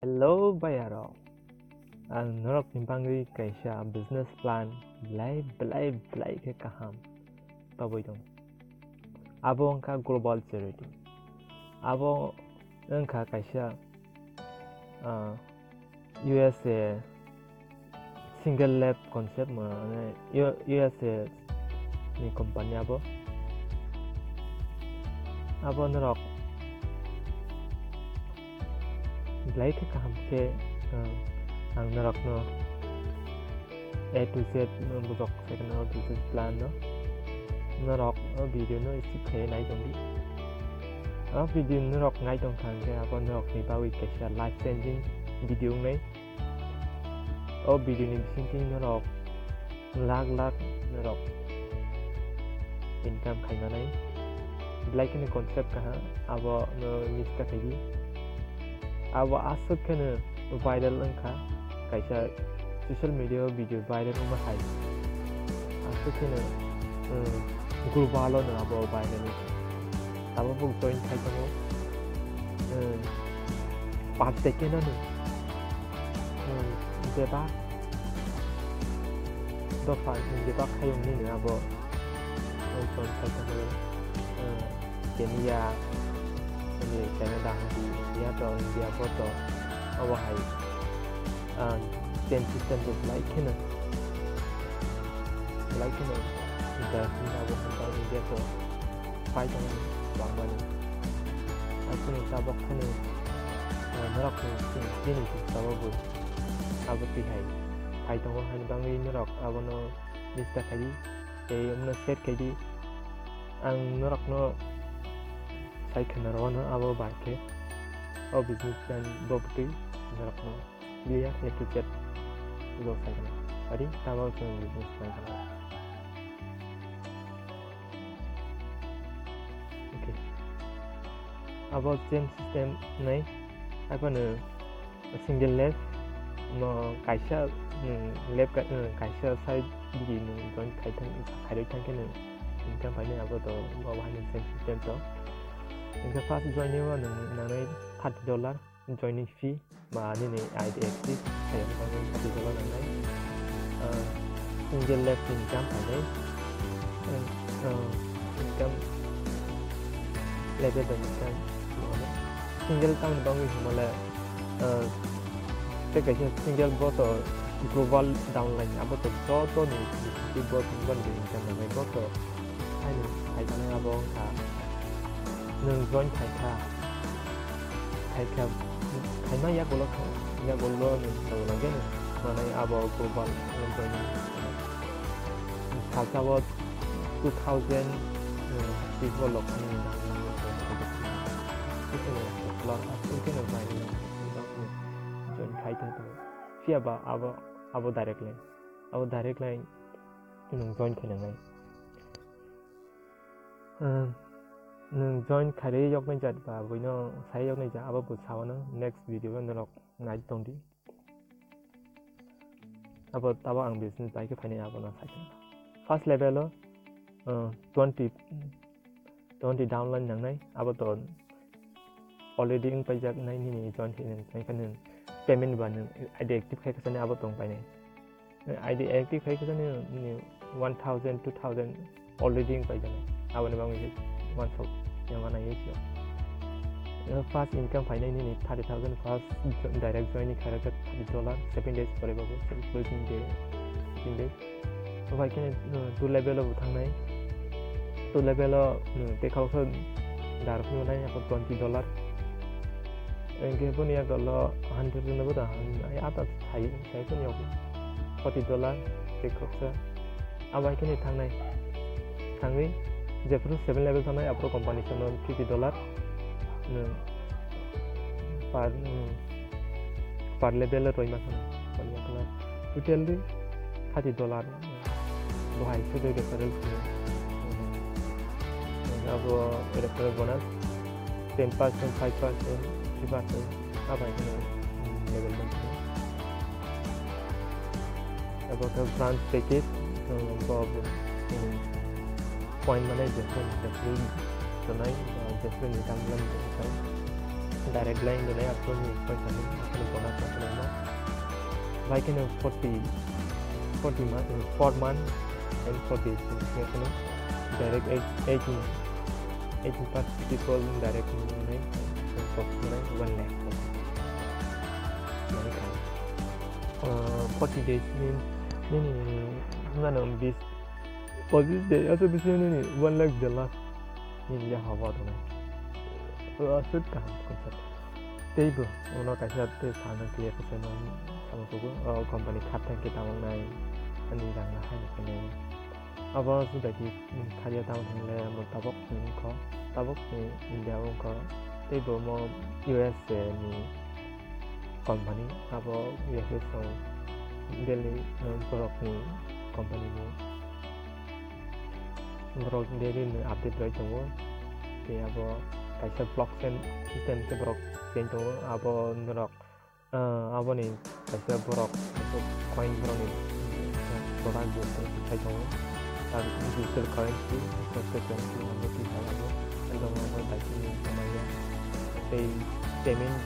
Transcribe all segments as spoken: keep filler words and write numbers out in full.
Hello bayarok, ang norokni bagwi kaisa business plan belai belai belai khe kaham tobwi tong. Abo wngkha global charity. Abo wngkha kaisa, ah, U S A single lab concept, mane U-, U S A ni company abo. Abo norok belai khe kaham khe, um, ang norokno A to Z no bujok, second no business plan no. Norok o video no skip khe nai tong di. O video norok nai tong kha hwnkhe abo norokni bagwi kaisa life changing video wngnai. O video ni bisingtwi norok lakh lakh norok income khai manai. Belai kheno concept kaham, abo no miss ta khaidi. Abo aswk kheno viral wngkha, kaisa social media o video viral wngma hai. Aswk kheno, um, global o no abo viral wngkha. Tabuk join khai tongo, um, per second o no. Hmm, bebak dopha, hmm, bebak hayung nini abo. Join khai tongo, hmm, Kenya, ini Canada hwnkhe India to, India bo to, abo hai, ah, ten system to belai kheno, belai kheno international abo hwnba India to. Phai tongo bangmani. Aswkni tabuk phano, eh, norokni chini, chini tabukbo abo twi hai phai tongo haini bagwi norok abono miss ta khaidi tei omono share khaidi. Ang norokno sai khwna rwano abo bai khe o business plan bo bwtwi norokno clear A to Z bo sai khwna. Adi tabuk chwng business plan khwna. Okay. Abo same system nai. Aphano single lab no kaisa, mm, lab ka-, mm, kaisa side di no join khai thang, khai thang khe no income phainai abo to abo hai same system to. Hwnkhe first joining o nang, nangnai thirty dollar. Joining fee ba nini I D active khaiyani bagwi thirty dollar nangnai. Ah, single lab income phainai. Ah, income level by income. Single tamni bagwi hwnmale, ah, tei kaisa single bo to global downline, abo to joto ni bo, bo ni income nangnai bo to. Haino khai tongo abo wngkha nwng join khai kha, khai kha, khaima yagulo kha, yagulo nwng tongna khe nwng manai abo global join salsa o two thousand, eh, people rok ni nang nang join khai kha. Join khai tong tong. Phiya ba abo, abo direct line, abo direct line nwng join khai nangnai. Ah, nwng join khairwi yoknai jat ba buino sai yoknai jat abo bo sao no next video o norok nai tong di. Abo tabo ang business bai khe phainai abo no sai khe. First level o, ah, twenty, twenty downline nangnai abo to already wng paijak nai nini join khe nini sai khe nini payment ba nini I D active khai khe sani abo tong painai. I D active khai khe nini one thousand, two thousand already wng paijak nai. Aboni bagwi khe uansuk yang mana yesio. First income phainai nini thirty thousand first jo-, direct join ni khairok khe thirty dollar, seven days pore babu, closing day, fifteen days. Obai khe, uh, two level o bo thangnai. Two level o, uh, tei khoroksa dar phunuknai, ako twenty dollar. Hwnkhe boni yagulo hundred rwna bo da, ai, ata sai, sai phunukgo forty dollar tei khoroksa. Abo hai kheno thangnai. Thangwi jephuru seven level thangnai, aphuru company sono fifty dollar, hmm, per, hmm, per level roima khana. Total di thirty dollar. Bo hai sudu referral fee. Abo referral bonus ten percent, five percent, three percent. Abo hai kheno, hmm, level mankha. Abo khe branch package, um, bo, um, point mane jephru, jephru tonai, uh, jephru ni dam lam tonai. Direct line rwnai, aphuru ni poisa ni, aphuru bonus rok rwnai ma. Bai kheno forty, forty ma-, four month and forty days ni kheno direct eight-, eighteen, eighteen plus people direct rwnai, so, so, rwnai one lakh. Mani kha. Uh, forty days ni, nini, nano bis, pochisde, aso bisingo nini one lakh dollar nini ya haba tongnai. Aswk kaham khe. Teibo uno kaisa tei sana clear khe sano, sano kugo, o company khat thang khe tamo nai, ani rang na hai khe nai. Abo juda khe, mm, kharya tamo hinle amo tabok ni wngkho, tabok ni India o wngkho, teibo omo U S A ni company, abo U S A song Delhi, uh, borok ni company ni borok daily ni update rwui tongo. Tei abo kaisa blockchain system khe borok change tongo, abo norok, uh, aboni kaisa borok coin borok ni product bo khai tongo. Ar digital currency, cryptocurrency, abo twi hai abo. Abo bai khe ni kamaiya. Tei payment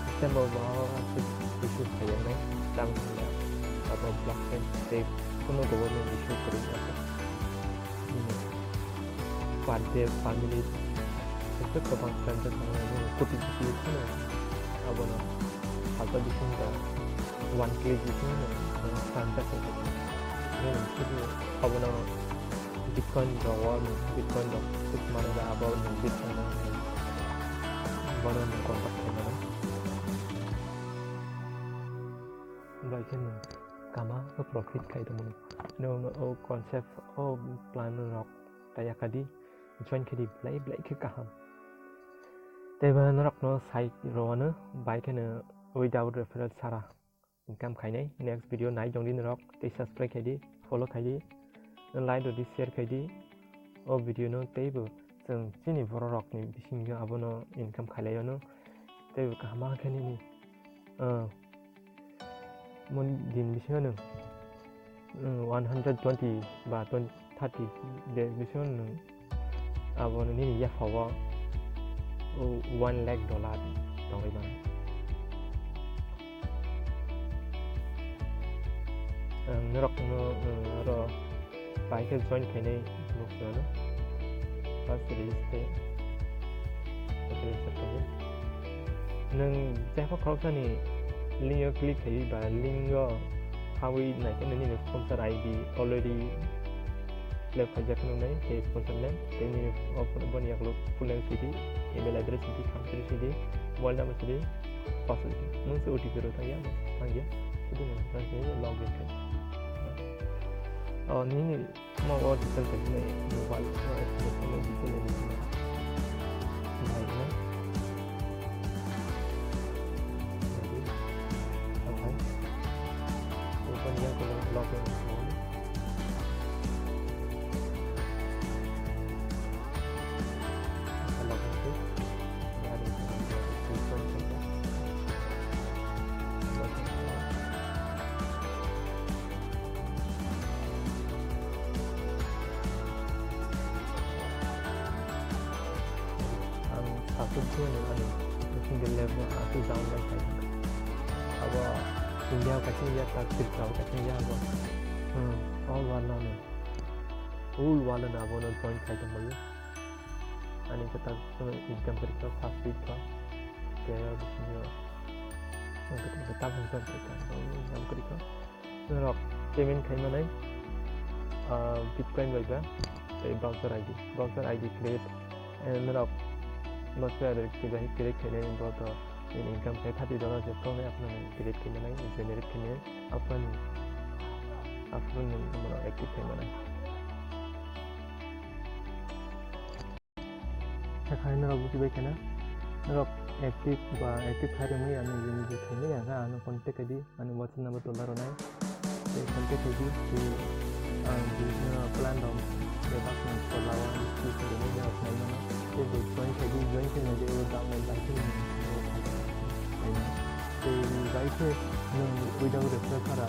system bo bo aswk issue khaiyaknai, tamo hwnle abo blockchain tei kunu government issue kwrwi abo. Hmm. Per day, per minute, aswk kwbang transaction khainai, koti koti kheno abono salsa bisingo one click bisingo transaction khainai. Abono Bitcoin rok o nwng Bitcoin rok swk mano ba abo nwng Bitcoin rok nwng bono nwng contact khaimano. Bai khe nwng kama khe profit khai tongmano. Nwng o concept o plan rok ta yakadi join khe di belai belai khe kaham. Tei ba norok no sai rwano bai khe no without referral sara income khainai. Next video nai tongdi norok, tei subscribe khaidi, follow khaidi, like rwdi, share khaidi. O video no teibo chwng chini borok rokni bisingo abono income khailai ano. Teibo kaham khe nini, ah, mon din bisingo nwng, mm, one hundred twenty ba twenty, thirty de bisingo nwng abono nini yaphao o one lakh dollar tongwi mano. Ang norok no, mm, oro bai khe join khainai nuk phano first register, register khainai. Nwng jepha khoroksani link o click khai ba link o hawi nai khe nini sponsor I D already fill up khaijak nung nai, tei sponsor name, tei nini o boni yagulo full name sidi, email address sidi, country sidi, mobile number sidi, password sidi. Nwng se O T P rw thangya, thangya. Sidi nwng, nwng se log in khai. O, nini Mo o detail kaisa nai mobile o application o detail nai nai nai. Nai na. Nai. Oke. Open yang ko log in ko. Log in ko. Nai. Open ko. Log in ko. Ang sasuk thwini ani single level aswk down lai khaikha. Abo India o kaisa ya, tak Tripura o kaisa ya abo. Hmm, all world no. Whole world no abono join khai tongbaio. Ani khe tak income kwrwikha, first week kha. Tei bisingo ang khe tak income kwrwikha, income kwrwikha. Norok payment khai manai, ah, Bitcoin bai ba, tei voucher I D, voucher I D create, eh, norok voucher I D create khainai bo to nini income khai thirty dollar je tongnai, aphano nini create khai manai, generate khainai, aphano, aphano nini norok active khai manai. Khe khai norok buji bai kheno, norok active ba active khai rwmani ani jini je khainai ang kha ano contact khaidi, ani WhatsApp number tula rwnai. Tei contact khaidi, tei ang bini plan rok bebak ni tola o ang switch rwmani norok nai mano. Tei bo join khaidi, join khaina je o download bai khe nini khai mano. Tei bai khe nwng without referral sara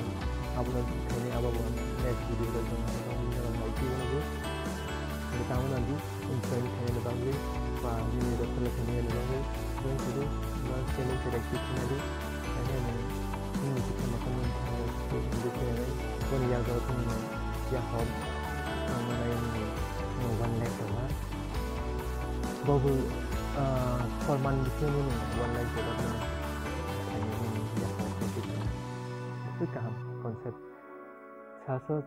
abono khainai, abo bo next video rok jora norok nai twi mano bo. Tamo nadi, join khainani bagwi, ba nini referral khainani bagwi, join khaidi, ba channel select khainani, khainani, nini kisa mokol nini thani, nini kisa nini, boni yago nini, ya hom, ang manai nini, nini one lakh dollar. Bobo, ah, four month bisingo nini one lakh dollar nini, khainani nini ya hom profit. Itu kaham concept. Saso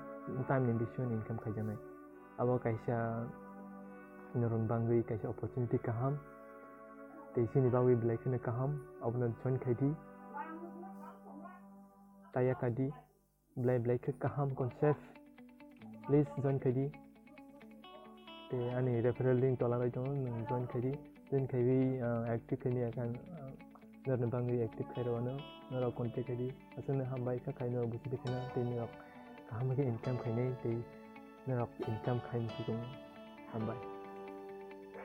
time ni bisingo income khaijaknai. Abo kaisa norokni bagwi kaisa opportunity kaham. Tei chini bagwi belai kheno kaham. Abono join khaidi. Taya khaidi. Belai belai khe kaham concept. Please join khaidi. Tei ani referral link tola bai tongo, nwng join khaidi. Join khaiwi, ah, active khaini account, ah, norokni bagwi active khairokno norok contact khaidi. Aswkno hambai kha khaino buchidi kheno tei norok kaham khe income khainai tei norok income khai muchung hambai.